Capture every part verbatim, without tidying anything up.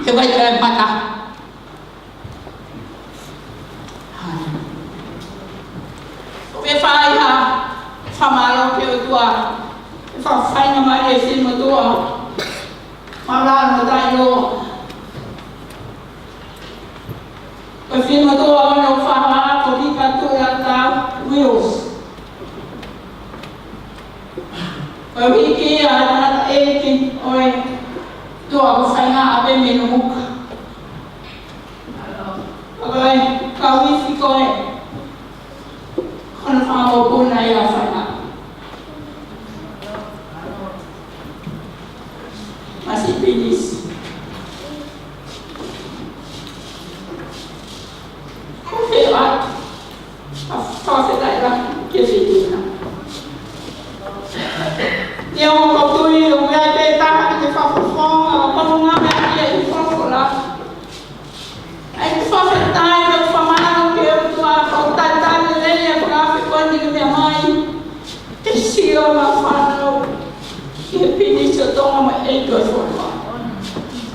Ke vai ke mata. ʻOku ke fai ha fakamālō ki he ʻOtua. Ke fakafaingamālie e finemotuʻa. Mālō no tai o. Ko e finemotuʻa ʻoku ne fakahā ko Hikatuʻi ʻa Tau Wills. Ko e hiki ia ʻa e tangataʻeiki ʻo e tuʻa ko Faingaape mei Nomuka. Ko e kau ifi ko ē, ko hono fanga mokopuna ia ʻa Faingaape. Masi Pinisi. Ko e feʻao. ʻA, fakafetaʻi lahi ki he Filipi na. Neongo ʻoku ou tui ʻoku ʻi ai pē taha ke fakafofonga, ʻoku ou ngāue ʻaki e folofola. ʻOku ou fakafetaʻi mo fakamālō ki he ʻOtua, ʻoku talitali lelei e fakaafe ko eni ke meʻa mai. Ke sio ʻa e fānau ki he Pinisi ʻo Tonga mo e ʻEiki ʻo e fonua.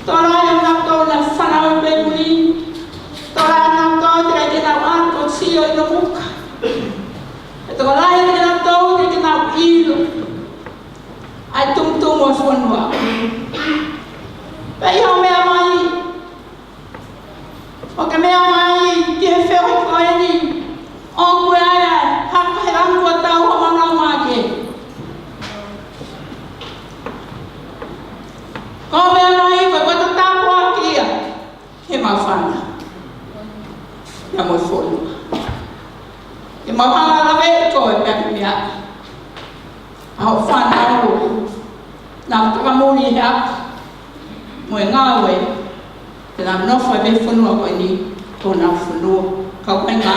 Tokolahi ʻo kinautolu naʻe fanauʻi pē muli. Tokolahi ʻo kinautolu teʻeki ke nau ʻalu ʻo sio ʻi Nomuka. Pea tokolahi ʻo kinautolu teʻeki ke nau ʻilo ʻa e tumutumu ʻo e fonua. Pea ʻi hoʻo meʻa mai, ʻo ke meʻa mai ki he feohi ko eni, ʻoku ʻi ai ha kahelangu ʻo tau ʻo maumau mālie. Ko e meʻa mai ko e ko e tāpuaki ia ki he māfana. Ia mo e fonua. Ke mau hanga ʻo lave ko e pea ke meʻa. ʻA hoʻo fānau, nau takamuli he ʻapi mo e ngāue, te nau nofo ʻi he fonua ko eni, ko honau fonua, kau mai ngā,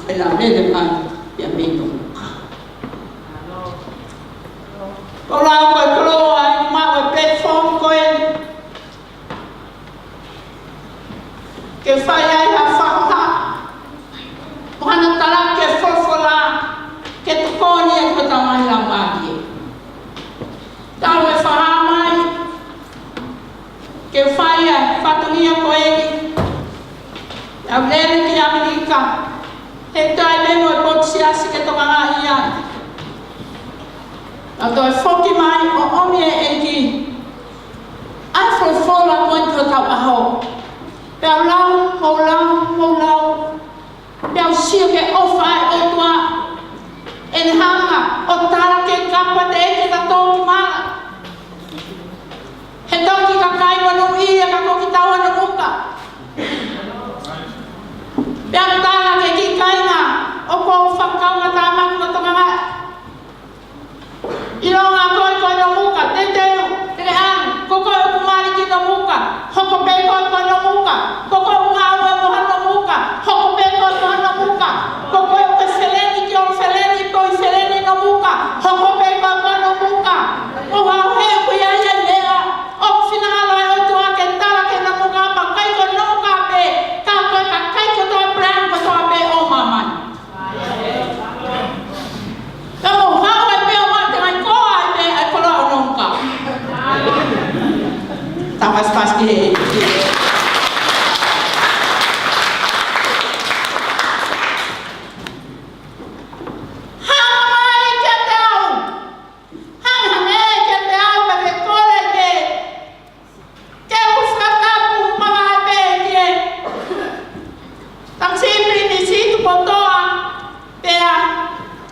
ko ʻenau lele mai ia mei Nomuka. Ko e lau ko e koloa, ʻi he maʻu e platform ko eni. Ke fai ai ha fakahoha, mo hano talaki e folofola, ke tokoni ai ki hotau ngaahi laumālie. Tau e fakahā mai, ke fai ai e fatongia ko eni, ʻa e lele ki ʻAmelika, he taimi mo e potu siasi ke tokangaʻi ai. Ka toe foki mai ʻo ʻomi e ʻEiki ʻa e folofola ko ē ki hotau ʻaho. Pea u lau, mou lau, mou lau. Pea u sio ki he ʻofa ʻa e ʻOtua. ʻEne hanga ʻo tala ke kapa te eke ta tō ki mala. He toki kakai monūʻia ka ko kitaua Nomuka. Pea u tala ki he kiʻi kāinga ʻoku ou fakakaukau ka tāmaki mo Tonga. ʻIlonga koe ko Nomuka, teuteu, tele anu, ko koe ʻoku mali ki Nomuka, hoko pē koe ko Nomuka, ko koe ʻoku ngāue mo ha Nomuka, hoko pē koe ko Nomuka, ko koe ʻoku ke feleni ki ʻolunga feleni, poi feleni Nomuka, hoko pē koe ko Nomuka. ʻOku hao he ʻoku ʻi ai e meʻa ʻoku finangalo e ʻOtua ke tala ki Nomuka, pea ʻikai ko Nomuka pē, ka ko e kakai kotoa pē ʻo e ʻaho kotoa pē ʻo māmani. Ka mou haʻu ai pē ʻo mate mai ko ai pē ʻa e koloa ʻo Nomuka. Tau pasipasi ki he. Hanga mai kiate au. Hanga mai kiate au pea ke kole ke Ke u fakatapu maʻa pē ki he tamasiʻi Pilinisi Tupoutoʻa, pea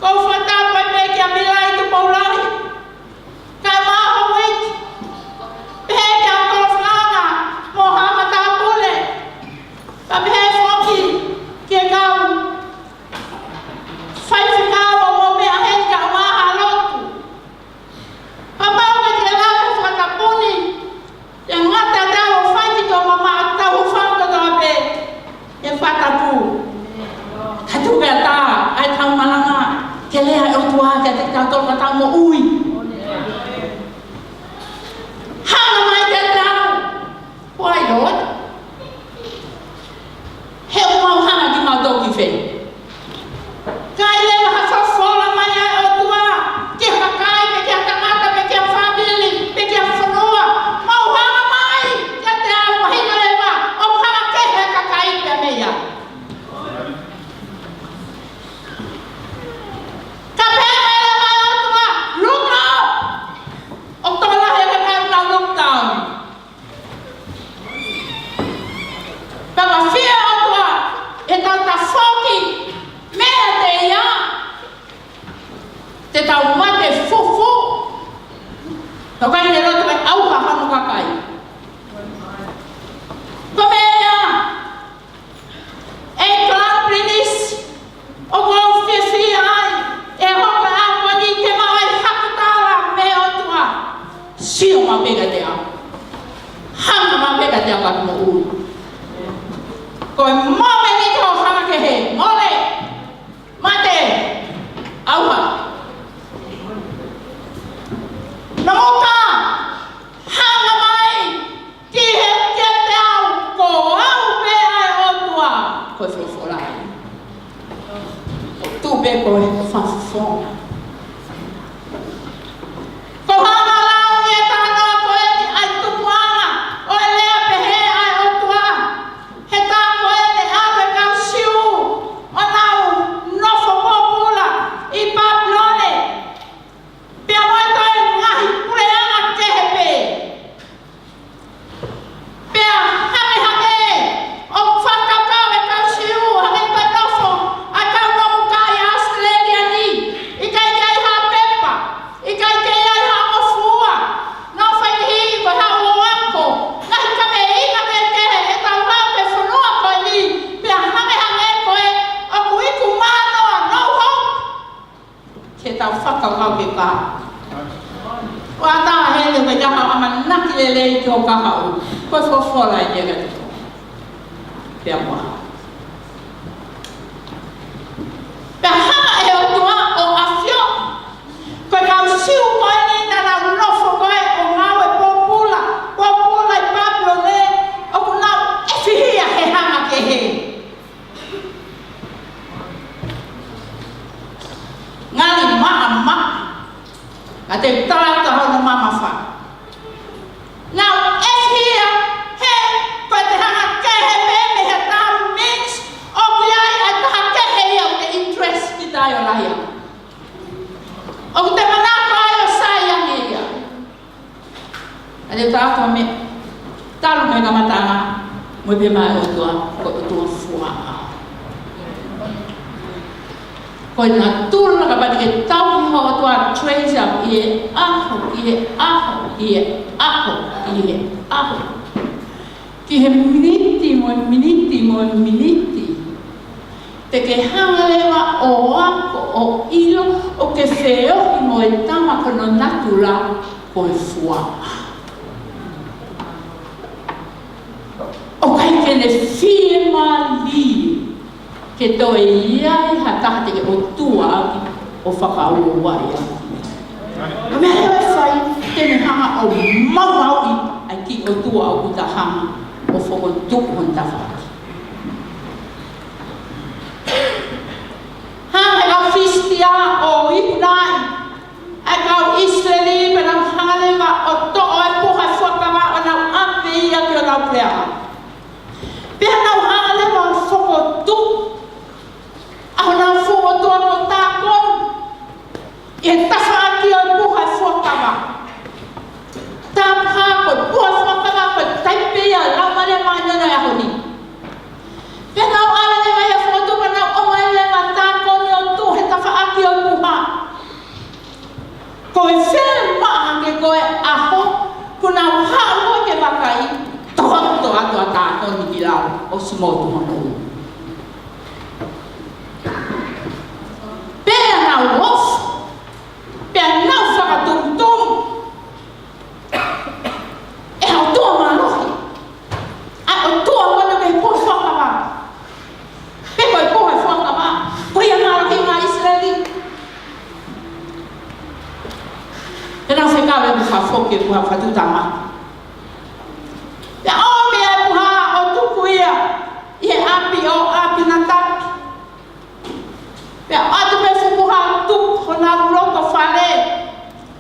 ʻoku ou fakatapu ai pē kia Milai Tupoulahi, kae ʻumaʻā Houiti, pehē kia Kolofianga mo Haʻamata maʻu pē kiate au. Hanga maʻu pē kiate au ka moʻui. Ko e momeniti ʻoku hanga kehe, mole, mate, ʻauha. Naʻa mo ka hanga mai ki he kiate au, ko au pē ʻa e ʻOtua. Ko e folofola ia. ʻOku tuʻu pē ko e folofola. Ko e hanga lau ʻi he talanoa ko eni ʻa e tupuʻanga ʻo e lea pehē ʻa e ʻOtua. He tā ko eni ʻa e kau Siu ʻo nau nofo pōpula ʻi Papilone. Pea mo e toe ngaahi puleʻanga kehe pē. Pea hangehangē ʻoku fakakaukau e kau Siu, hangē ko e nofo ʻa e kau Nomuka ʻi ʻAositelēlia ni, ʻikai ke ʻi ai ha pepa, ʻikai ke ʻi ai ha ngofua, nofo ʻi he ko ha ʻoako, ngaahi kaveinga kehekehe ʻe tau hao ki he fonua ko eni, pea hangehangē ko ē ʻoku iku manoa, no hope. Ke tau fakakaukau ke ka. ʻOku ʻatā heni ko e taha ʻamanaki lelei ki hoʻo kahaʻu. Ko e folofola eni ʻa e ʻOtua. Pea mo au. Pea hanga ʻe he ʻOtua ʻo ʻafioʻi. Ko e kau Siu ko eni naʻa nau nofo ko ē ʻo ngāue pōpula, pōpula ʻi Papilone, ʻoku nau ʻefihia he hanga kehe. Ngali maʻamaʻa. Ka te u tala atu hono mamafa. Nau ʻefihia he ko e te hanga kehe pē mei he taha mix ʻoku ʻi ai ʻa e taha kehe ia ʻoku te interest ki tai ʻo lahi ai. ʻOku te manako ai ʻo sai ange ia. ʻA e tau ka me, talu mei he kamataʻanga, mo e pehē mai ʻOtua, ko e ʻOtua fuaʻa. Ko e natula kapau te ke tau ki hoʻo ʻOtua trace up ʻi he ʻaho, ʻi he ʻaho, ʻi he ʻaho, ʻi he ʻaho. Ki he miniti, mo e miniti, mo e miniti. Te ke hanga leva ʻo ako ʻo ʻilo ʻoku ke feohi mo e tama ko hono natula ko e fuaʻa. ʻOku ʻikai ke ne fiemālie ke toe ʻi ai ha taha te ke ʻOtua ʻaki ʻo fakaʻuaʻi ʻaki. Ko e meʻa ʻe fai, te ne hanga ʻo maumauʻi ʻa e kiʻi ʻOtua ʻoku ta hanga ʻo fokotuʻu hon tafaʻaki. Hanga ʻe he kau Filisitia ʻo ikunaʻi ʻa e kau ʻIsileli pea nau hanga leva ʻo toʻo e puha fuakava ʻo nau ʻave ia ki honau puleʻanga. Pea nau hanga leva ʻo fokotuʻu ʻa honau fuʻu ʻotua ko Tākoni ʻi he tafaʻaki ʻo e puha fuakava. Tāpuhā ko e puha fuakava ko e taipe ia ʻa e Laumālie Māʻoniʻoni ʻo e ʻaho ni. Pea nau ʻalu leva ia ʻo fokotuʻu pea nau ʻomai leva Tākoni ʻo tuʻu he tafaʻaki ʻo e puha. Ko e fiemaʻu ange ko e ʻaho, kuo nau haʻu ke vakai, tohoto atu ʻa Tākoni ki lalo, ʻosi motu hono ʻulu. Pea nau ofi, pea nau fakatumutumu. ʻE ʻOtua mālohi. ʻA e ʻOtua mana me ko fuakava. Pe ko e ko e fuakava. Ko ia mālohi ʻa ʻIsileli. Te nau fekau e fakafoki e puha fatu tama. Pea ʻomi e puha ʻo tuku ia ʻi he ʻapi ʻo ʻApinatapi. Pea ʻoatu pē fuʻu puha ʻo tuku honau loto fale.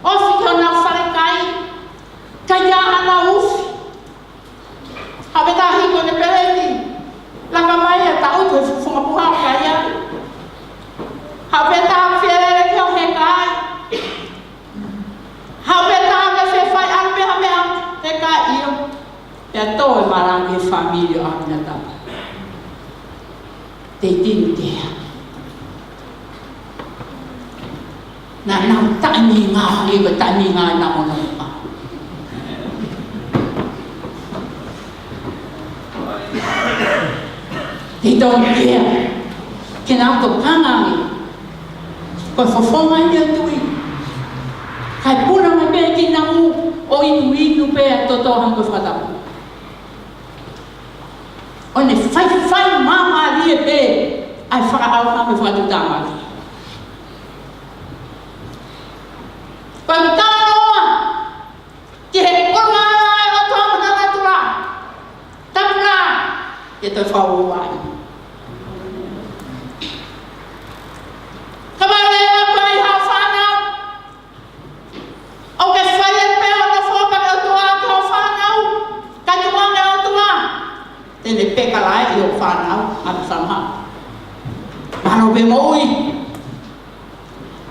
Ofi ki honau falekai. Kae ʻikai ke ʻi ai hanau ufi. Haʻu pē taha hiko ʻene peleti. Laka mai ʻo taʻutu he fuʻu funga puha ʻo kai ai. Haʻu pē taha fielele ki hono heka ai. Haʻu pē taha ke fefai ʻalu pē ha meʻa, heka ʻio. Pea tō e malanga ki he fāmili ʻo ʻApinatapi. They didn't care. Naʻa nau taʻeminga, ʻi he taʻeminga naʻa nau ʻa. They don't care. Ke nau tokanga ange. Ko e fofonga ia ʻo e tuʻi. Kae puna mai pē kinautolu. ʻo inuinu pē ʻa e toto hangē ko e fakatapu. ʻO ne faifai māmālie pē ʻa e fakaʻauha mo e fakatuʻutāmaki. Ko e talanoa ki he ʻolunga ʻa e ʻOtua mo hono natula. Tapu lā, ke toe fakaʻuaʻi. Ka vale ʻa e ʻai ha fānau. ʻOku ke fai ʻe pē ʻo nofo pē ʻOtua ki hoʻo fānau, ka tuʻunga ʻOtua. Te ne peka lahi ʻi hoʻo fānau, ʻa e sama. Mano pē moʻui.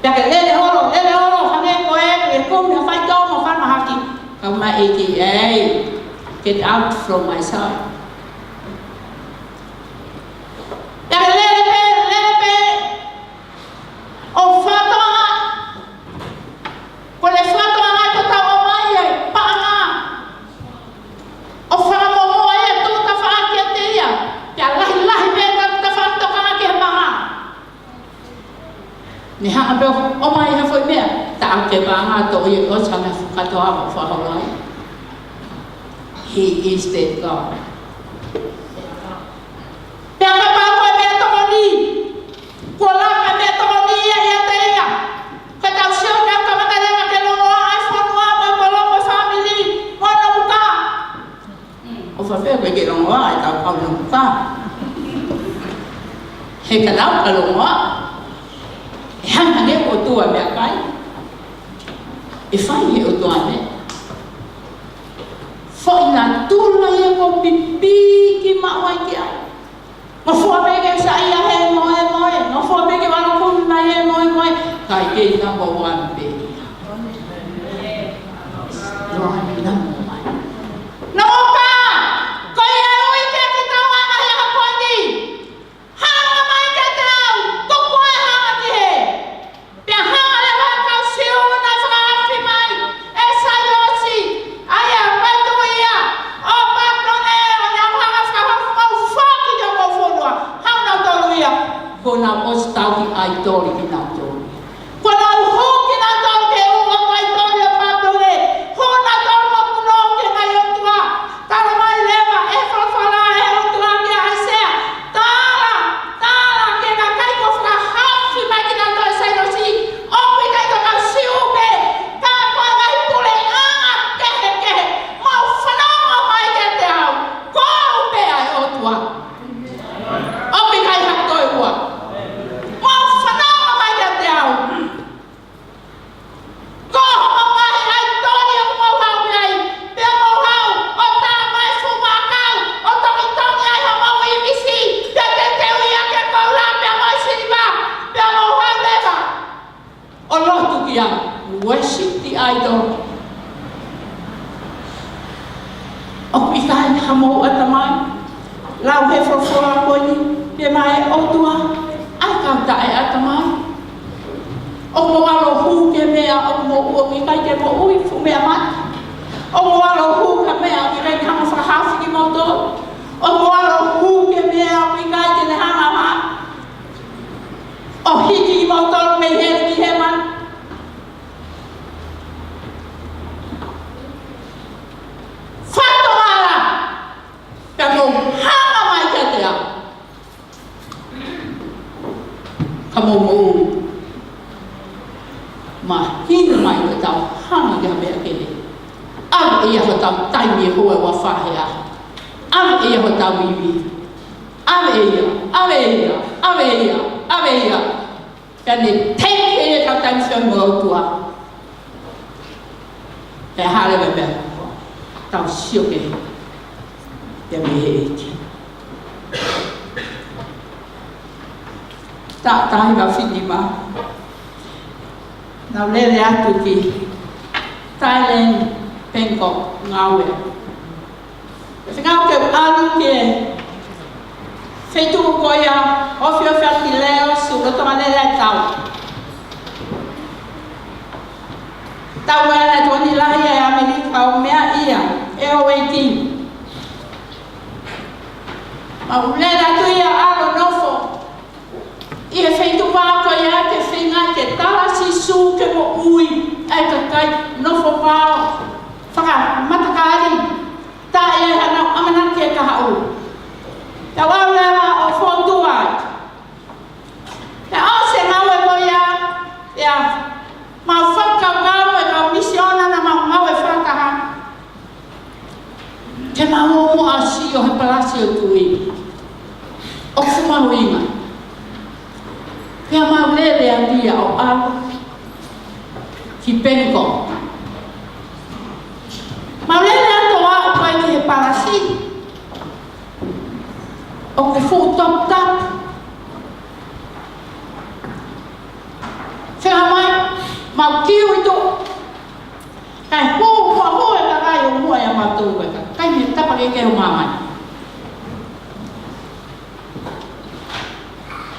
Pea ke lele holo, lele holo, hangē ko e, e kumi ha faitoʻo mo fana haki. Kau mai ʻEiki, ei, get out from my side. Pea ke lele pē, lele pē, ʻo fatoa, ko e fakatonga ko e tau ʻomai e paʻanga. ʻO fakamoʻua ia tuʻu tafaʻaki kiate ia. Pea lahilahi pē ka tafa toka ki he paʻanga. Ne hanga pē ʻo ʻomai ha foʻi meʻa. Taʻaki e paʻanga toʻo ia ʻo sa meʻa fakatoa ʻo fakaholo ai. He is that God. Pea kapau ko e meʻatokoni. Kuo laka e meʻatokoni ia ʻiate ia. Ka tau sio ki he kamata leva ke longoaʻa e fonua mo e kolo mo e fāmili mo e nomuka. ʻOfa pē ʻoku ʻikai ke longoaʻa e kau kau nomuka. He ka nau ka longoaʻa. ʻE hangē ʻOtua meʻakai. ʻE fai he ʻOtua meʻa. Foʻi natula ia ʻoku pipiki maʻu ai ki ai. Ngofua pē ke saiʻia he moemoe, ngofua pē ke valoku mai he moemoe, kae kei number one pē. Number one. Nomuka, ko ia ʻoku ui ke ke tau anga he ʻaho ko eni. Hanga mai kiate au, tuku e hanga ki hē. Pea hanga leva ʻe he kau Siu naʻe fakaafe mai ʻe Sailosi, ʻa ia ʻoku tuʻu ia ʻo Papilone, ʻo ne hanga ʻo fakahaofi maʻu foki ki homou fonua. Hanga nautolu ia, kuo nau ʻosi tauhi ʻaitoli kinautolu. Kuo nau hū kinautolu ki he ʻū ʻaitoli ʻo Papilone. Hū nautolu mo punou ki he ngaahi ʻotua. Tala mai leva ʻe he folofola ʻa e ʻOtua kia ʻAisea. Tala, tala ki he kakai kuo fakahaofi mai kinautolu ʻe Sailosi, ʻoku ʻikai ko e kau Siu pē, ka ko e ngaahi puleʻanga kehekehe. Mou fanongo mai kiate au, ko au pē ʻa e ʻOtua. ʻOku ʻikai ha toe ua. Mou fanongo mai kiate au. Ko hoʻomou ngaahi ʻaitoli ʻoku mou haʻu ai, pea mou haʻu ʻo tā mai fuʻu mākau, ʻo tongitongi ai homou ʻīmisi, pea teuteuʻi ʻaki e koula, pea mo e siliva, pea mou haʻu leva ʻo lotu ki ai, worship the idol. ʻOku ʻikai hamou ʻatamai, lau he folofola ko eni, pea mo e ʻOtua, ʻa e kau taʻeʻatamai. ʻOku mou ʻalu ʻo hū ki he meʻa ʻoku mou ʻilo ʻoku ʻikai ke moʻui, fuʻu meʻa mate. ʻOku mou ʻalu ʻo hū ki he meʻa ʻoku ʻikai ke hanga ʻo fakahaofi kimoutolu. ʻOku mou ʻalu ʻo hū ki he meʻa ʻoku ʻikai ke ne hanga ʻo hiki kimoutolu mei heli ki hēvani. Fakatomala, pea mou hanga mai kiate au. Ka mou moʻui. Mahino mai ʻoku tau hanga ki ha meʻa kehe. ʻAve ʻe ia hotau taimi ʻe hoko ʻe ua fā he ʻaho. ʻAve ʻe ia hotau ivi. ʻAve ʻe ia, ʻave ʻe ia, ʻave ʻe ia, ʻave ʻe ia. Pea ne teitei ʻe kau taimi sio mo e ʻOtua. Pea hale pē pea tau sio ki he, pea mei he ʻEiki. Taʻu taha hiva fitu nima. Naʻa ku lele atu ki Thailand, Bangkok, ngāue. Fekau ke u ʻalu ki he feituʻu ko ia, ofiofi atu ki Laos, ʻo lolotonga lele ʻa e tau. Tau ʻa e tokoni lahi ʻa ʻAmelika ʻo meʻa ia, ʻe o e ki. Naʻa ku lele atu ia ʻo ʻalu ʻo nofo ʻi he feituʻu ko ia ke feinga ke tala Sīsū ke moʻui ʻa e kakai nofo vao. Haʻu. Tau ʻalu leva ʻo fokotuʻu ai. Pea ʻosi e ngāue ko ia, ia, mau fakakaukau e kau misiona naʻa mau ngāue fakataha. Te mau ō muʻa ʻo sio he palasi ʻo e tuʻi. ʻOku mau ʻi ai. Pea mau lele atu ia ʻo ʻalu ki Penigo. Mau lele atu ʻo aʻu ki he palasi. ʻOku fuʻu toputapu. Fenga mai, mau kiu ʻi tuʻa. Kae hū, hū, hū e kakai ʻo muʻa ia mautolu ko e kakai mei he tapa kehekehe ʻo māmani.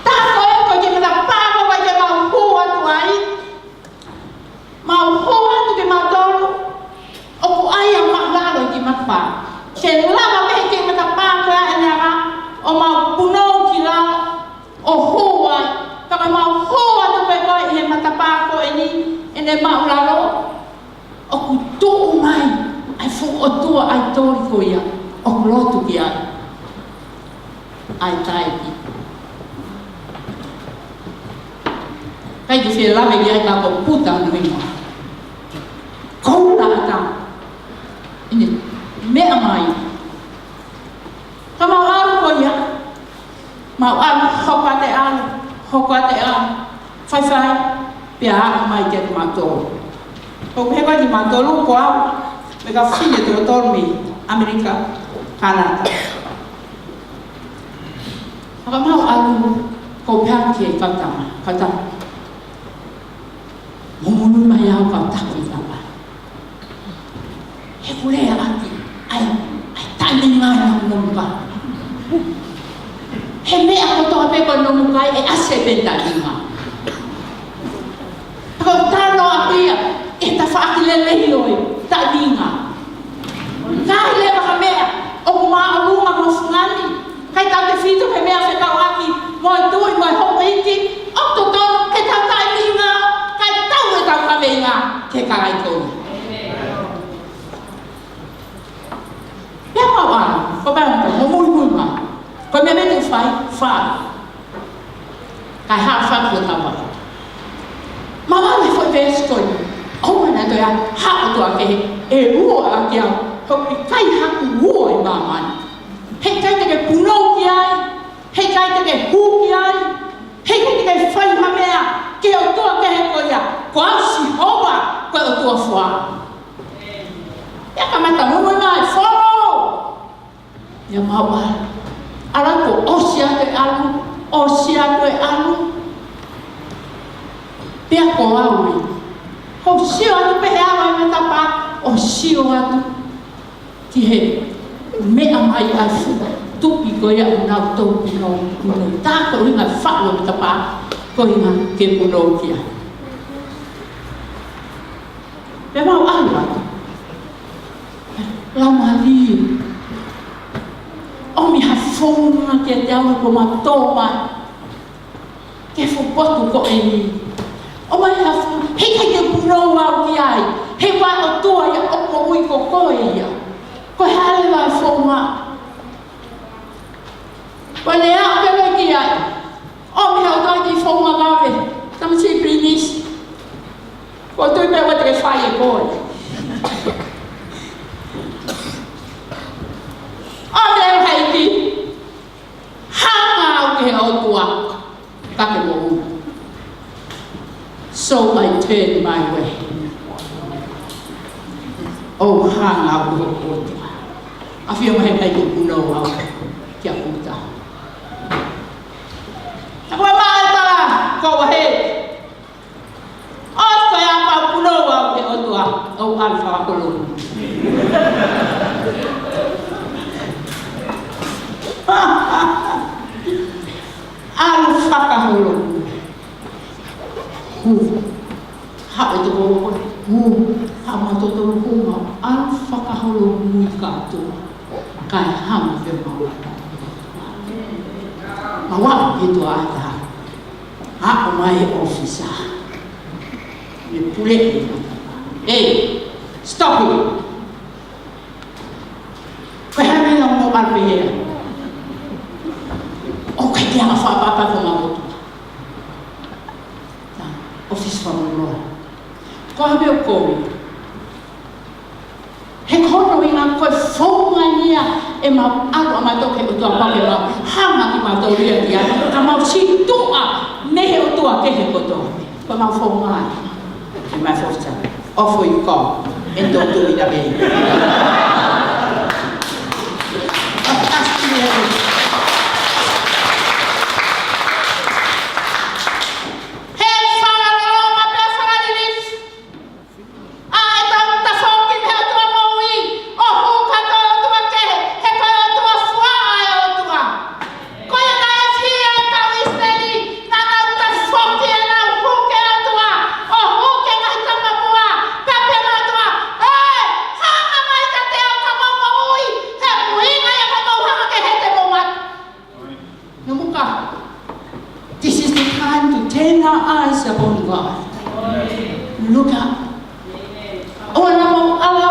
Tā ko ē ko e kiʻi matapā ko ē ke mau hū atu ai. Mau hū atu ke mautolu, ʻoku ʻai ʻa maʻulalo ʻi he matapā. Ke lava mei he kiʻi matapā ko ē ʻene anga, ʻo mau punou ki lalo, ʻo hū ai. Pea ka mau hū atu pē ko ē ʻi he matapā ko eni, ʻene maʻulalo, ʻoku tuʻu mai ʻa e fuʻu ʻotua ʻaitoli ko ia, ʻoku lotu ki ai. ʻAi taiki. Kai ke fie lave ki ai ka ko puta nui ma. Koula ata. ʻIne, meʻa mai. Ka mau ʻalu ko ia. Mau ʻalu, hoko atu e ʻalu, hoko atu e ʻalu. Faifai, pea aʻu mai kiate kimautolu. ʻOku pehē ko ē kimautolu, ko au, mo e kau fefine ʻe tolu mei ʻAmelika, Kanata. Ka mau ʻalu, ko e pehē ange ki he kau tama, kau tama. Mou monū mai au kau taki tama. He ʻoku lea ʻaki, ʻai, ʻai taʻeʻiloa ʻa e nomukai. He meʻa kotoa pē ko e nomukai ʻe ʻasi pē taʻeʻiloa. Ka ko e talanoa ʻaki ia, ʻe tafaʻaki lelei ʻo e taʻeʻiloa. Ka ʻi ai leva ha meʻa, ʻoku māʻolunga mo fungani. Kai tautefito ki he meʻa fekauʻaki mo e tuʻi mo e houʻeiki, ʻoku totonu ke tau taʻeʻiloa, kae tau ʻetau kaveinga ki he kakai ko ia. Pea mau ʻalu, ko e pehē ange, mou muimui mai. Ko e meʻa mai te u fai, fai. Kae haʻu fai ki he tapa. Mau ʻalu he foʻi veesi ko eni. ʻOua naʻa toe haʻu ʻa e ʻOtua kehe, ʻe ua ʻaki au, he ʻoku ʻikai haku ua ʻi māmani. Heʻikai te ke punou ki ai, heʻikai te ke hū ki ai, heʻikai te ke fai ha meʻa ki he ʻotua kehe ko ia, ko au Sihova, ko e ʻOtua foha. Ia kamata muimui mai, follow. Ia mau ʻalu. ʻAlu ko e ʻosi atu e ʻalu, ʻosi atu e ʻalu. Pea ko au ē. Ko e sio atu pē he ʻalu ʻa e matapā, ʻo sio atu ki he meʻa mai ʻa e fuʻu tuʻi ko ia ʻoku nau tō punou, punou. Tā ko e ʻuhinga faʻu ʻa e matapā, ko e ʻuhinga ke punou ki ai. Pea mau ʻalu atu. Laumālie. ʻOmi ha founga kiate au he kuo mau tō mai ki he fuʻu potu ko eni. ʻOmai ha founga, heʻikai te u punou au ki ai. He ko e ʻOtua ia ʻoku moʻui ko koe ia. Ko e hā leva e founga? Ko e lea ʻoku ke lea ki ai. ʻOmi ha ʻOtua ki he founga vave. Tamasiʻi Pilinisi. Ko e tui pē ʻoua te ke fai ʻe koe. ʻOmi ha ʻEiki. Hanga au ki he ʻOtua. Ka ke moʻui. So I turn my way. ʻO hanga au ki he ʻOtua. ʻAfio mai he kai ke punou au kia Kuta. Ka ko e maʻa ko ē, ʻo hē. ʻOsi ko ia pea punou au ki he ʻOtua, ʻo ʻalu fakaholomui. ʻAlu fakaholomui. Hū. Haʻu e toko ko ē. Hū. Haʻu mautolu hū, mau ʻalu fakaholomui kātoa. Kae hanga pē mau. Mau ʻalu ki tuʻa ʻa e taha. Aʻu mai he ʻōfisa. Mei he pule. Ei, stop it. Ko e hā e meʻa ʻoku mou ʻalu Pehē. ʻOku ʻikai ke anga fakaʻapaʻapa ki homau ʻOtua. Nā, ʻofisi fakamālō. Ko e hā e meʻa ʻoku ou He ko hono ʻuhinga ko e founga ia ʻemau ʻalu ʻa mautolu ki he ʻOtua pea ke mau hanga kimautolu ia ki ai, ka mau situʻa mei he ʻotua kehe kotoa. Ko ʻemau founga ia. Ke mau fofita. Off you go. And don't do it again. He fakaloloma pea fakalilifu. ʻA ʻetau tafoki mei he ʻOtua moʻui, ʻo hū ki he ʻotua kehe, he ko e ʻOtua fua ʻa e ʻOtua. Ko ia naʻe fie ʻa e kau ʻIsileli, naʻa nau tafoki ʻenau hū ki he ʻOtua, ʻo hū ki he ngaahi tamapua, pea pehē ʻe he ʻOtua, ʻE, hanga mai kiate au ka mau moʻui, he ʻuhinga ia ko hoʻomou hanga kehe te mou mate. Naʻa mo ka. This is the time to turn our eyes upon God. Look up. ʻOua naʻa mou ʻalu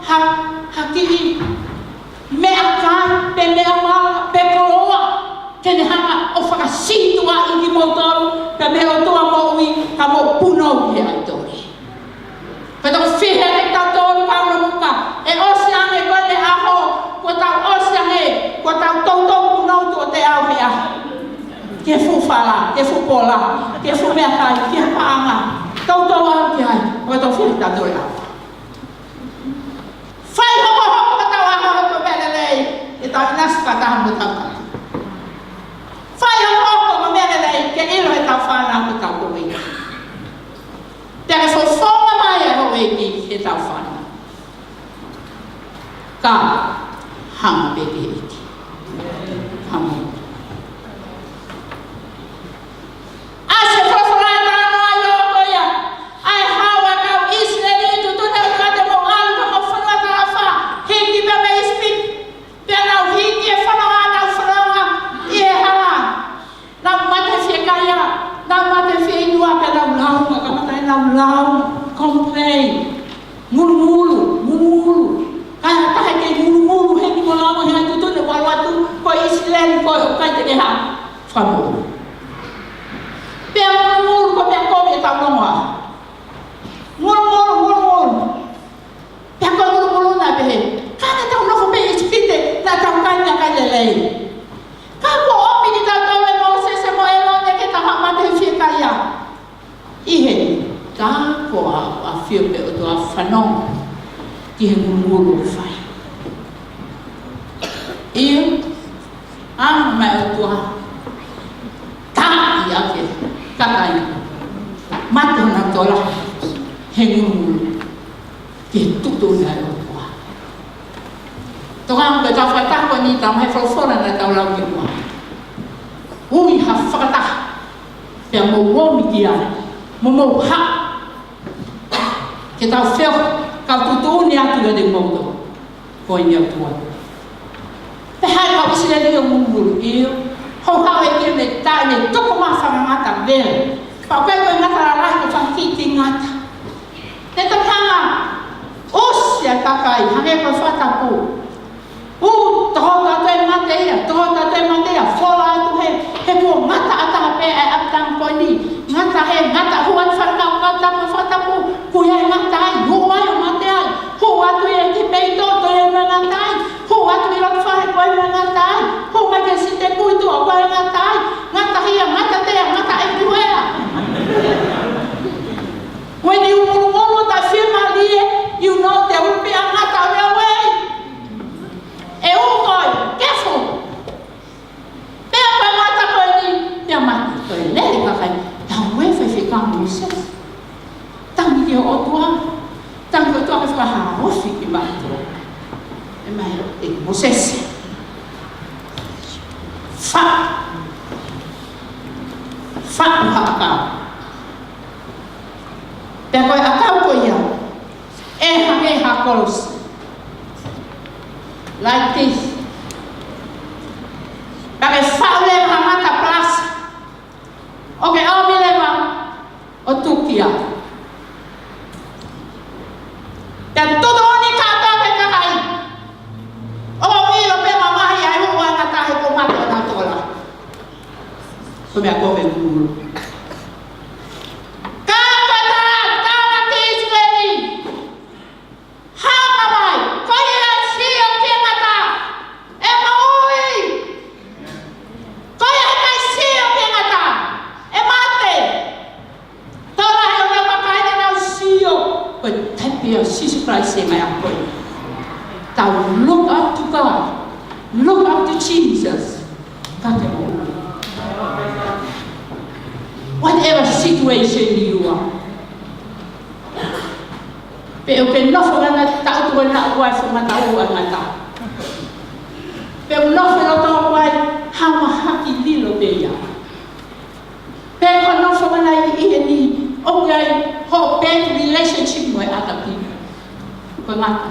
ha, ha kiʻi meʻakai, pe meʻa mala, pe koloa, ke ne hanga ʻo fakasītuʻaʻi kimoutolu, pea mei he ʻOtua moʻui, ka mou punou ki he ʻaitoli. Pea tau fihi ʻa kitautolu pea ʻalu mo ka. ʻE ʻosi ange ko eni e ʻaho, kuo tau ʻosi ange, kuo tau toutou punou tuʻo taha he ʻaho. Ki he fuʻu fala, ki he fuʻu pola, ki he fuʻu meʻakai, ki he paʻanga. Toutou ʻalu ki ai, kuo tau fihi kitautolu e ʻaho. Fai hokohoko hotau ʻaho ko e meʻa lelei, ke tau ʻinasi fakataha mo hotau kāinga. Fai hokohoko mo e meʻa lelei, ke ʻilo ʻe heʻetau fānau ko hotau kovi. Pea ke fofonga mai ʻa e houʻeiki ki heʻetau fānau. Ka hanga pē ki he ʻEiki. Hanga. ʻA e folofola ʻe talanoa ai ʻo ko ia. ʻA e haʻu ʻa e kau ʻIsileli ʻi he tuʻutuʻuni ʻa e ʻOtua te mou ʻalu ki homou fonua talaʻofa. Hiki pē mei ʻIsipite. Pea nau hiki e fononga, nau fononga ʻi he hala. Nau mate fiekaia, nau mate fieinua, pea nau lau, ka kamata ʻenau lau, complain. Ngulungulu, ngulungulu. Ka ʻi ai ha taha ʻikai ke ngulungulu, he ni mo lau he ʻaho tuʻutuʻuni, ʻoku ʻalu atu, ko ʻIsileli, ko e ʻoku ʻikai te ke hā, fakamoʻui. Pea ngulungulu, ko e meʻa kovi ʻetau longoaʻa. Ngulungulu, ngulungulu. Pea ko e ngulungulu naʻe pehē, ka naʻa tau nofo pē ʻi ʻIsipite, naʻa tau kai meʻakai lelei. Ka kuo ʻomi kitautolu ʻe Mōsese mo ʻĒlone ke tau haʻu mate fiekaia. ʻI heni, tā ko ʻAfio pē ʻOtua fanongo ki he ngulungulu ʻoku fai. ʻIo, ʻa mai ʻOtua, tā ia ke kakai mate honau tola he ngulungulu. Ke tuʻutuʻuni ʻa e ʻOtua. Tokanga ke tau fakataha ko eni, tau mai folofola naʻa tau lau ki muʻa. Ui ha fakataha. Pea mou ō mai ki ai. Mo mou haʻu. Ke tau feohi, kau tuʻutuʻuni atu kiate kimoutolu. Ko eni ʻOtua. Pea haʻu e kau ʻIsileli ʻo ngulungulu ʻio. Houhau e ke me tae ne toko mafanga ngata veo. Pea ʻoku ʻikai ko e ngata lalahi ko e fanga kiʻi ngata. Te tau hanga ʻosi ʻa e kakai, hangē ko e fakatapu. ʻŪ, toho tautolu e mate ia, toho tautolu e mate ia, fola atu he, he kuo ngata ʻatā pē ʻa e ʻapitanga ko eni. Ngata he, ngata hū atu fale kau ngata mo e fakatapu. Kuo ʻi ai e ngata ai, hū ai ʻo mate ai. Hū atu ia ki peito, toe ʻi ai mo e ngata ai. Hū atu ʻi loto fale, ko e ngata ai. Hū mai ki he sitepu ʻi tuʻa, ko e ngata ai. Ngata hia, ngata tea, ngata ʻeiki huela. When you ngulungulu, ta fie mālie, you know there will be a ngata on your way. ʻE ʻū koe, careful. Pea ko e ngata ko eni, pea mate, ko e lele kakai, tau e fai fika Mōsese. Tangi ki he ʻOtua, tangi ki he ʻOtua ke fakahaofi kimautolu. ʻE mai ʻe Mōsese. Fa. Fa ha ʻakau. Pea ko e ʻakau ko ia, ʻe hangē ha kolosi. Like this. Pea ke faʻu leva ha ngata palasi. ʻOku ke ʻomi leva ʻo tukia. Pea tuʻutuʻuni kātoa ki he kakai. ʻOku ʻilo pē mamahi Ko e meʻa ko ē ʻoku ou ʻulu. Ka ko e tala, tala ki ʻIsileli. Hanga mai, ko ia ʻe sio ki he ngata, ʻe moʻui. Ko ia ʻe ʻikai sio ki he ngata, ʻe mate. Tala he ʻoku ʻikai ke nau sio. Ko e taipe ʻo Sīsū Kalaisi ʻe ngaahi ako. Tau look up to God. Look up to Jesus. Ka te moʻui. Whatever situation you are. Pe ʻoku ke nofo ngana taʻu tuku na ua e fo ngata ua ngata. Pe ʻoku nofo loto ua e hama haki lilo pē ia. Pe ko nofo ngana i ʻi heni ʻoku ʻi ai hoʻo bad relationship mo e other people. Ko e ngata.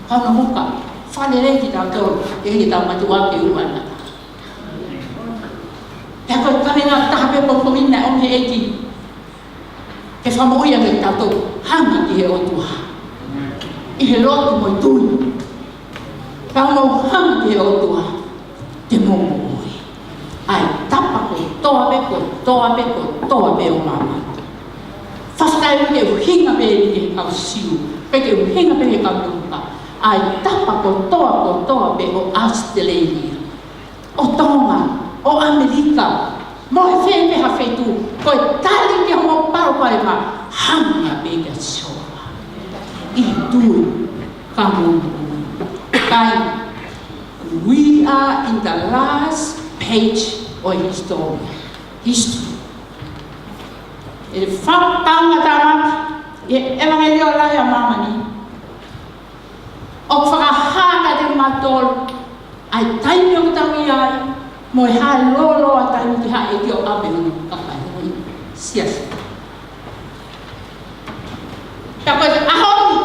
Ka no muka, fale lei ki tautolu, ke ke tau matuʻa ke ua ngata. Pea ko e kavenga taha pē ʻoku ʻomai ʻe he ʻEiki. Ke fakamoʻui ange kitautolu, hanga ki he ʻOtua. ʻI he lotu mo e tui. Ka mou hanga ki he ʻOtua, te mou moʻui. ʻA e tapa kotoa pē, kotoa pē, kotoa pē ʻo māmani. Fafataimi ke ʻuhinga pē ki he kau Siu, pe ke ʻuhinga pē ki he kau Tonga. ʻA e tapa kotoa, kotoa pē ʻo ʻAositelēlia. ʻO Tonga, ʻo ʻAmelika, mo e fē pē ha feituʻu, ko e tali ki hoʻomou palopalema, hanga pē kia Sihova. ʻI he tui, ka mou moʻui. Kai, we are in the last page of history. History. ʻE fakapaunga tāmaki, ʻi he ʻevangeliō lahi ʻa māmani. ʻOku fakahā kiate kimautolu ʻa e taimi ʻoku tau ʻi ai, mo e hā e lōloa taimi ke haʻu e ʻEiki ʻo ʻave hono kakai, hono siasi. Ka ko e ʻaho ni,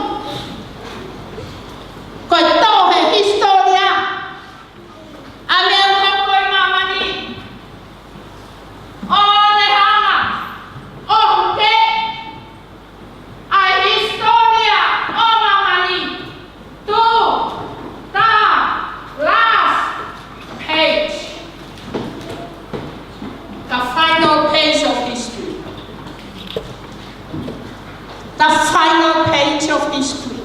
ko e tō he hisitōlia ʻa e meʻa ʻoku hoko ʻi māmani. ʻO ne hanga ʻo huke ʻa e hisitōlia ʻo māmani to the last page. The final page of history. The final page of history.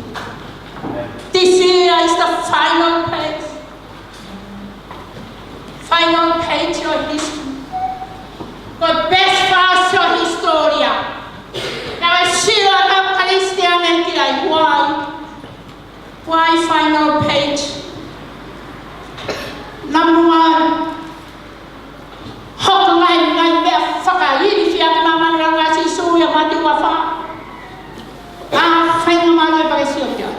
This year is the final page. Final page of history. Ko e pesi fakaʻosi ʻo hisitōlia. Naʻe sio ʻa e kau Kalisitiane ki ai, why? Why final page? Number one, hoko ngaahi, ngaahi meʻa fakailifia ki māmani ʻa Sīsū ʻia Mātiu ua fā. ʻA e faingamālie pea ke sio ki ai.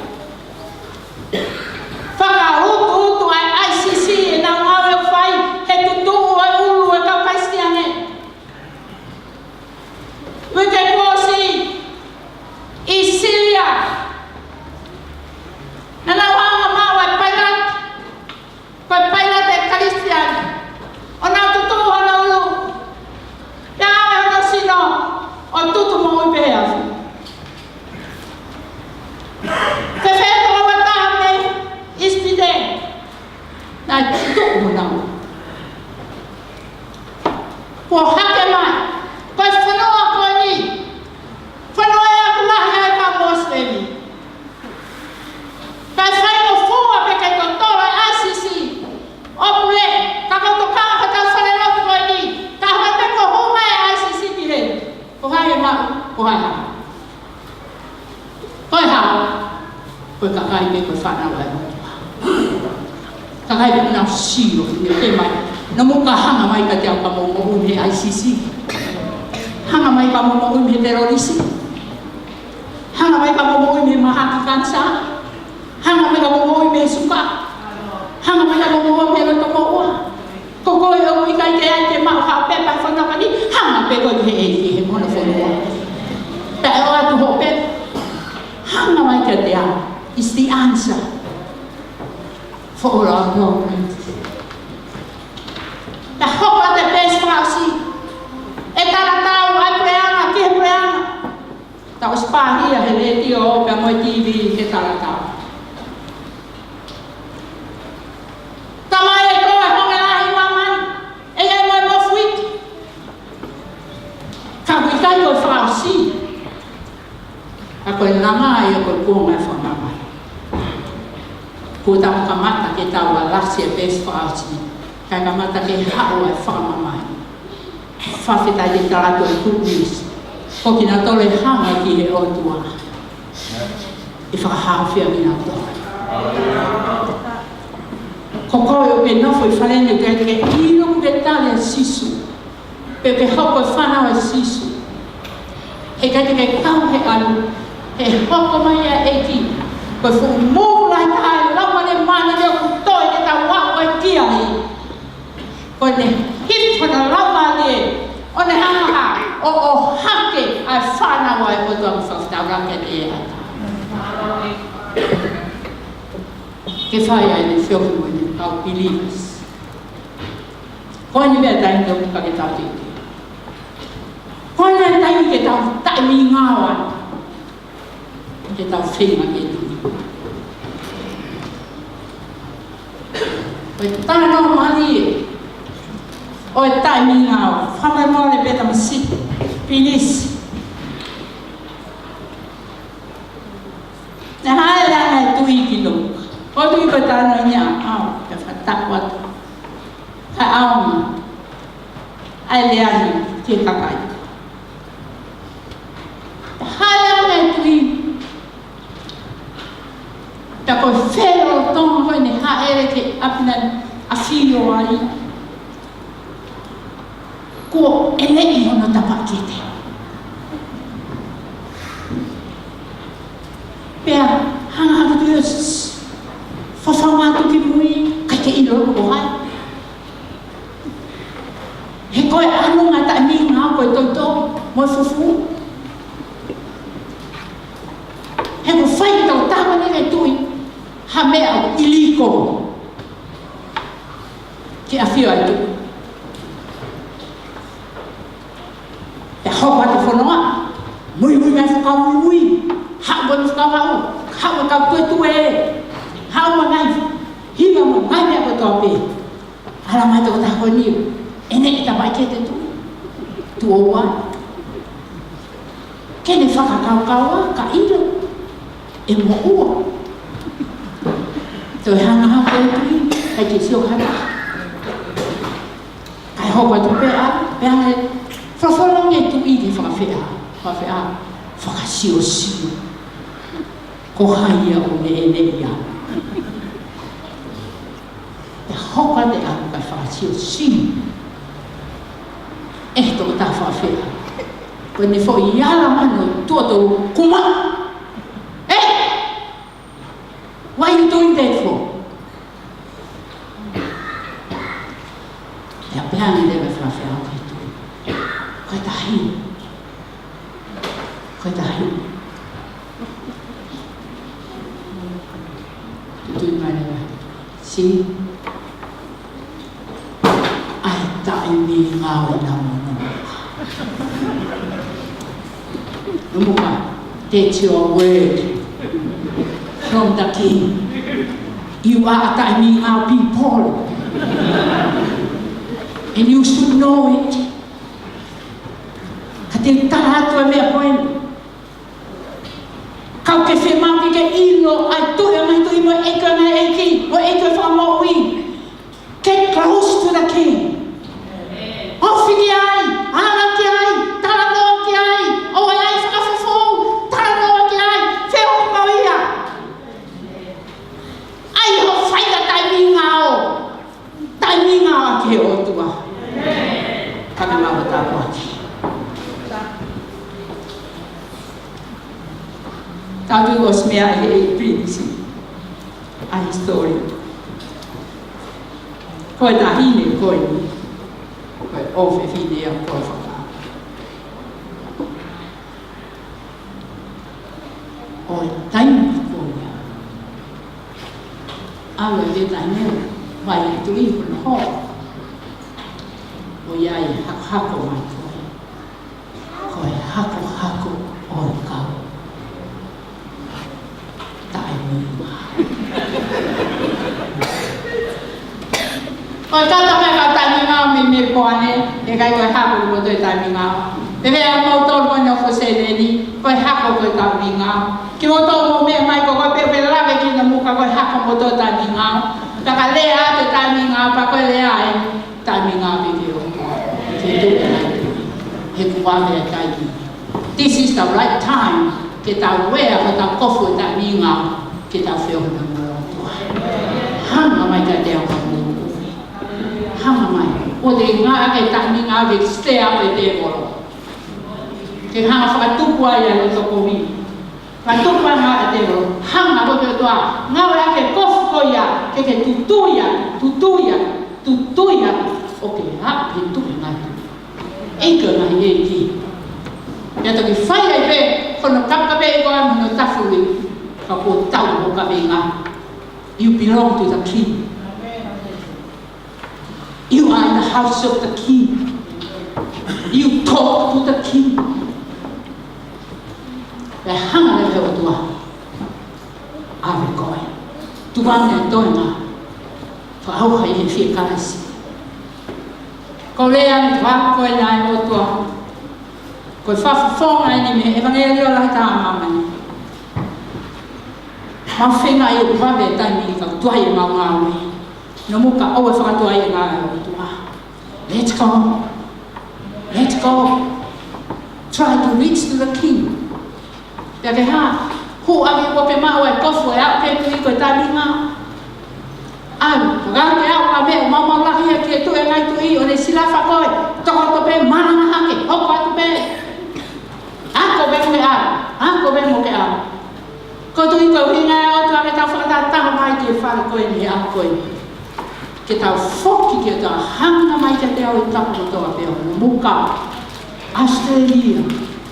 Fakautuutu ʻa e ICC ʻenau ngāue ʻoku fai he tutuʻu ʻo e ʻulu ʻo e kau Kalisitiane. Uike kuo ʻosi ʻi Silia. Naʻa nau hanga ʻo maʻu ʻa e pailate. Ko e pailate Kalisitiane. ʻO nau tutuʻu hono ʻulu. Pea ʻave hono sino ʻo tutu moʻui pē he afi. Fēfē tokua taha mei East Timor? Naʻe tutuʻu honau ʻulu. Kuo hake mai. Ko e fonua ko eni. Fonua ia ʻoku lahi ai e kau Mosilemi. Kae faingofua pē ke totolo e ICC ʻo pule, ka ko e tokanga ʻa e kau falelotu ko eni, ka hanga pē ʻo hū mai e ICC ki heni. Ko hai ʻe maʻu, ko hai ʻe hao? Ko e hao? Ko e kakai pē ko e fānau ʻa e ʻOtua. Kakai pē naʻa nau sio, ʻio, pehē mai. Naʻa mou ka hanga mai kiate au ka mou moʻui mei he ICC. Hanga mai ka mou moʻui mei he telorisi. Hanga mai ka mou moʻui mei he mahaki kanisā. Hanga mai ka mou moʻui mei he suka. Hanga mai ka mou moʻui mei he loto moʻua. Ko koe ʻoku ʻikai ke ʻai ke maʻu haʻo pepa he fonua ko eni, hanga pē koe ki he ʻEiki he mo hono fonua. Pea ʻoatu hoʻo pepa. Hanga mai kiate au is the answer for all our problems. Naʻe hoko atu e pesi fakaʻosi. ʻE talatau ʻa e puleʻanga ki he puleʻanga. Tau ʻosi pāhia he letiō pea mo e TV ke talatau. Tamai ē, ko e honge lahi ʻi māmani. ʻE ʻi ai mo e mofuike. Ko e langa ia ko e kuonga e fakamamahi. Kuo tau kamata ke tau alasi e peesi fakaʻosi, kae kamata ke haʻu e fakamamahi. Fakafetaʻi, tala atu ʻe Kuki Nisi, ko kinautolu ʻe hanga ki he ʻOtua, ʻe fakahaofi ʻa kinautolu. Ko koe ʻoku ke nofo ʻi fale ni, ʻoku ke ʻilo ʻoku ke tali ʻa Sīsū, pe ʻoku ke hoko ko e fānau ʻa Sīsū. He ʻikai te ke kau he ʻalu, he hoko mai ʻa e ʻEiki ko e fuʻu move lahi taha ʻa e Laumālie Māʻoniʻoni ʻoku toe ke tau aʻu ai ki ai. Ko ʻene hifo ʻa e Laumālie ʻo ne hanga ʻo ʻohake ʻa e fānau ʻa e ʻOtua, mo fakataulaki ʻa e ʻata ke fai ai ʻene feohi mo ʻene kau believers. Ko eni meʻa taimi ʻoku ʻikai ke tau teuteu. Ko eni taimi ke tau taʻemingao ai, ke tau feinga ke tuʻi. Ko e talanoa mālie ʻo e taʻemingao, fakamolemole pē tamasiʻi, pilisi. Naʻe hāʻele ange e tuʻi ki Luka. Ko e tuʻi ko e talanoa ia, ʻaʻau, ke fakatapu atu. Kae ʻaonga ʻa e lea ni ki he kakai. Hāʻele ange e tuʻi, pea ko e felolotonga ko ē ʻene hāʻele ki he ʻapi naʻe ʻafio ai, kuo ʻeneʻi hono tapaʻakete. Pea hanga atu e tuʻi ʻo s-, s-, fafangaʻi atu ki mui, ʻikai ke ʻilo ko hai. He ko e ʻalu ʻa e taʻemingao ko e toitoi mo e fufū. He ʻoku fai ʻe he tangata ni, e tuʻi, ha meʻa ʻoku ʻiliko ke ʻafio ai e tuʻi. Pea hoko atu e fononga, muimui mai e fuʻu kau muimui, haʻu mo e fuʻu kau haʻu, haʻu mo e kau tuetue, haʻu mo e ngaahi hiva mo e ngaahi meʻa kotoa pē. Ala mai e tokotaha ko eni ʻo ʻeneʻi e tapaʻakete e tuʻi, tuʻo ua. Ke ne fakakaukau ā, ka ʻilo ʻe moʻua. Toe hanga hake e tuʻi, ʻikai ke sio ki ha taha. Kae hoko atu pē ʻa, pea ne folofola ange e tuʻi ke fakafeʻao, fakafeʻao, fakasiosio. Ko hai ia ʻoku ne ʻeneʻi ia? Pea hoko atu e ʻalu kae fakasiosio ʻe he tokotaha fakafeʻao. Ko ʻene foʻi ala mano tuʻo tolu, kuma. Eh! What are you doing that for? Pea pehē ange leva e fakafeʻao ki he tuʻi, ko e tahi. Ko e tahi. Tuʻu mai leva. See? ʻA e taʻemingao ʻena mono. Numuka, that's your word from the king. You are a taʻemingao people. And you should know it. Ka te u tala atu e meʻa ko eni. Ka ʻoku ke fiemaʻu ke ke ʻilo ʻa e tuʻi ʻo e ngaahi tuʻi mo e ʻEiki ʻo e ngaahi ʻeiki, mo e ʻEiki ʻo e fakamoʻui. Get close to the king. Ofi ki ai, ala ki ai, talanoa ki ai, ʻoua ʻe ʻai fakafufū, talanoa ki ai, feohi mo ia. ʻAi hoʻo fai ʻa e taʻemingao, taʻemingao ʻaki e ʻOtua. Ka ke mau tāpuaki. Tau ʻosi meʻa he pilisi. ʻA e hisitōlia. Ko e taʻahine ko eni, ko e ʻofefine ia ko e faka-, ʻo e taimi ko ia. ʻAlu e taʻahine, vai e tuʻi ko ē ho. ʻOku ʻi ai e hakohako mai ko ē. Ko e hakohako ʻo e kau taʻemingao. Ko e kau taʻe-, kau taʻemingao mei, mei Poane, ʻikai ko e hako ko e taʻemingao. Pea ʻa moutolu ko eni ʻoku ʻi Seleni, ko e hako ko e taʻemingao. Kimoutolu mou meʻa mai, ko koe pē ʻoku ke lave ki he namu ka ko e hako moutolu taimi ngāue. Pea ka lea atu taimi ngāue, pea ko e lea ʻa e taimi ngāue pē ki he ʻOtua. Ke tuʻu mai. He kuo ʻave e taimi. This is the right time. Ke tau lea, ko ʻetau kofu e taimi ngāue. Ke tau feohi mo e ʻOtua. Hanga mai kiate au ka mou. Hanga mai. ʻOua te ke ngāueʻaki e taimi ngāue ke stay up e tēvolo. Ke hanga fakatupu ai ʻa e loto kovi. Fakatupu ai ʻa e tēvolo. Hanga ko e ʻOtua. Ngāueʻaki e kofu ko ia. Ke ke tutuia, tutuia, tutuia. ʻO ke aʻu ki he tuʻu ʻi he ngaahi tuʻi. ʻEiki ʻo e ngaahi ʻeiki. Pea toki fai ai pē, ko hono kaka pē ko ē mo hono tafuli. Ka kuo tau hoʻo kaveinga. You belong to the king. You are in the house of the king. You talk to the king. Pea hanga leva ʻe he ʻOtua ʻo ʻave koe. Tuku ange e toenga. Fakaʻauha ʻi he fie kalasi. Ko e lea ʻa e ʻOtua ko ē ʻa e ʻOtua. Ko e fakafofonga eni mei he ʻevangeliō lahi taha ʻa māmani. Mau feinga ʻi ʻoku vave e taimi ka tuai ʻemau ngāue. Namu ka ʻoua ʻe fakatuai e ngāue ʻa e ʻOtua. Let's go. Let's go. Try to reach to the king. Pea ke hā, hū ʻaki ʻoku ke maʻu e kofu ʻe aʻu ki he tuʻi ko e taimi ngāue. ʻAlu, ka ke aʻu ka meʻa, maumau lahi ia ki he tuʻi ʻo e ngaahi tuʻi, ʻo ne silafa koe, toko to pē mana na hake, hoko atu pē. Ako pē mo ke aʻu, ako pē mo ke aʻu. Ko e tuʻi ko e ʻuhinga ʻo e ʻOtua ke tau fakatātā mai ki he fale ko eni he ʻaho ko eni. Ke tau foki ke tau hanga mai kiate au e tapa kotoa pē ʻo hono muka. Australia,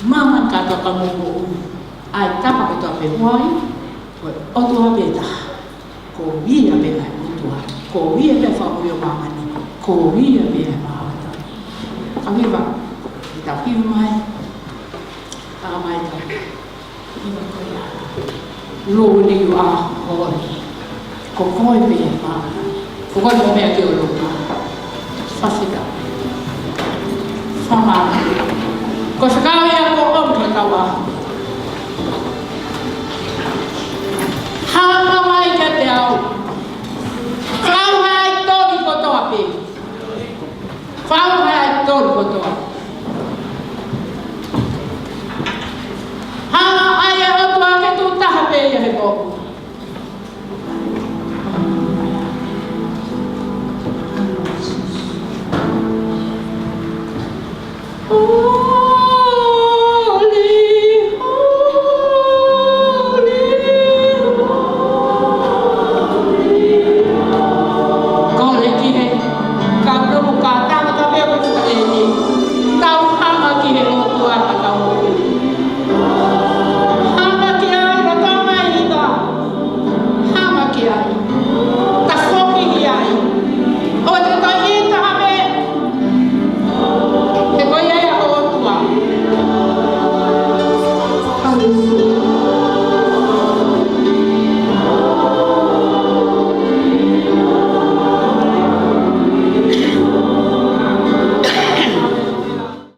māmani kātoa ka mou moʻui. ʻA e tapa kotoa pē ʻoku ʻi ai, ko e ʻOtua pē taha. Ko ia pē ʻa e ʻOtua. Ko ia pē fakamoʻui ʻo māmani. Ko ia pē ʻa e mahaoto. Ka viva, ke tau hiva mai. Tau mai tau. Lord, you are holy. Ko koe pē ʻa e māmani. Ko koe mo meʻa ki ʻolunga. Fakafetaʻi. Fakamālō. Ko e fekau ia ko ʻomi ko tau ā.